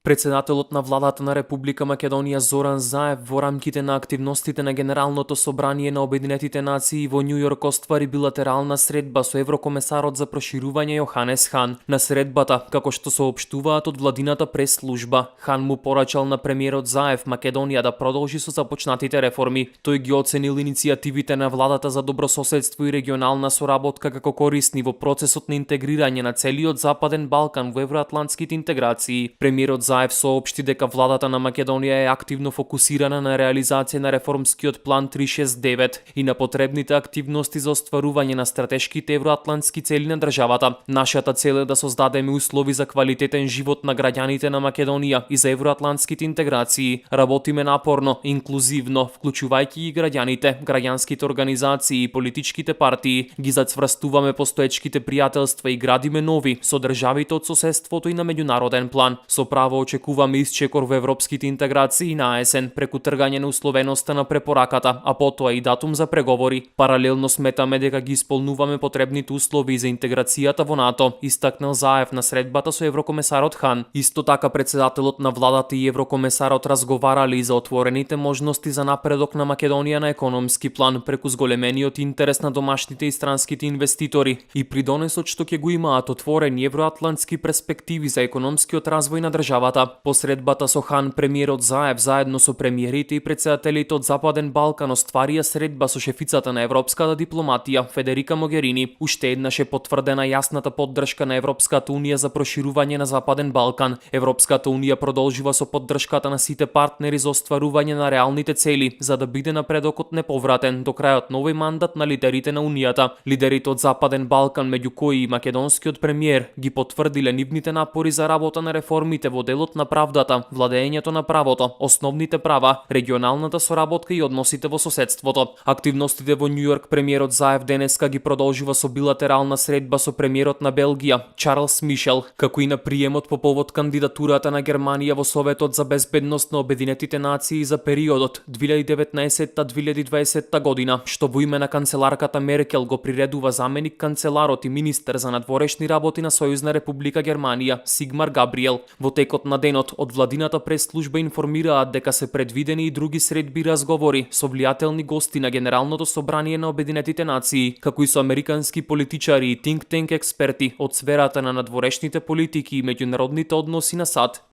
Председателот на владата на Република Македонија Зоран Заев во рамките на активностите на Генералното собрание на Обединетите нации во Њу Јорк оствари билатерална средба со еврокомесарот за проширување Јоханес Хан. На средбата, како што соопштуваат од владината прес-служба, Хан му порачал на премиерот Заев Македонија да продолжи со започнатите реформи. Тој ги оценил иницијативите на владата за добрососедство и регионална соработка како корисни во процесот на интегрирање на целиот Западен Балкан во евроатлантските интеграции. Премиерот Заев соопшти дека владата на Македонија е активно фокусирана на реализација на реформскиот план 369 и на потребните активности за остварување на стратешките евроатлантски цели на државата. Нашата цел е да создадеме услови за квалитетен живот на граѓаните на Македонија и за евроатлантските интеграции. Работиме напорно, инклузивно, вклучувајќи и граѓаните, граѓанските организации и политичките партии. Ги зацврстуваме постоечките пријателства и градиме нови со државите од соседството и на меѓународен план. Со право очекуваме исчекор во европските интеграции на есен преку тргање на условеноста на препораката, а потоа и датум за преговори. Паралелно сметаме дека ги исполнуваме потребните услови за интеграцијата во НАТО, истакнал Заев на средбата со еврокомесарот Хан. Исто така председателот на владата и еврокомесарот разговарали за отворените можности за напредок на Македонија на економски план преку зголемениот интерес на домашните и странските инвеститори и придонесот што ќе го имаат отворени евроатлантски перспективи за економскиот развој на државата. По средбата со Хан, премиерот Заев заедно со премиерите и председателите од Западен Балкан остварија средба со шефицата на европската дипломатија Федерика Могерини. Уште еднаш е потврдена јасната поддршка на Европската унија за проширување на Западен Балкан. Европската унија продолжува со поддршката на сите партнери за остварување на реалните цели, за да биде напредокот неповратен до крајот на овој мандат на лидерите на унијата. Лидерите од Западен Балкан, меѓу кои и македонскиот премиер, ги потврдиле нивните напори за работа на реформите во делот на правдата, владеењето на правото, основните права, регионалната соработка и односите во соседството. Активностите во Њу Јорк премиерот Заев денеска ги продолжува со билатерална средба со премиерот на Белгија, Чарлс Мишел, како и на приемот по повод кандидатурата на Германија во Советот за безбедност на Обединетите нации за периодот 2019-2020 година, што во име на канцеларката Меркел го приредува заменик канцеларот и министер за надворешни работи на Сојузна република Германија, Сигмар Габриел. Во текот на денот од владината прес-служба информираат дека се предвидени и други средби и разговори со влијателни гости на Генералното собрание на Обединетите нации, како и со американски политичари и think tank експерти од сферата на надворешните политики и меѓународните односи на САД.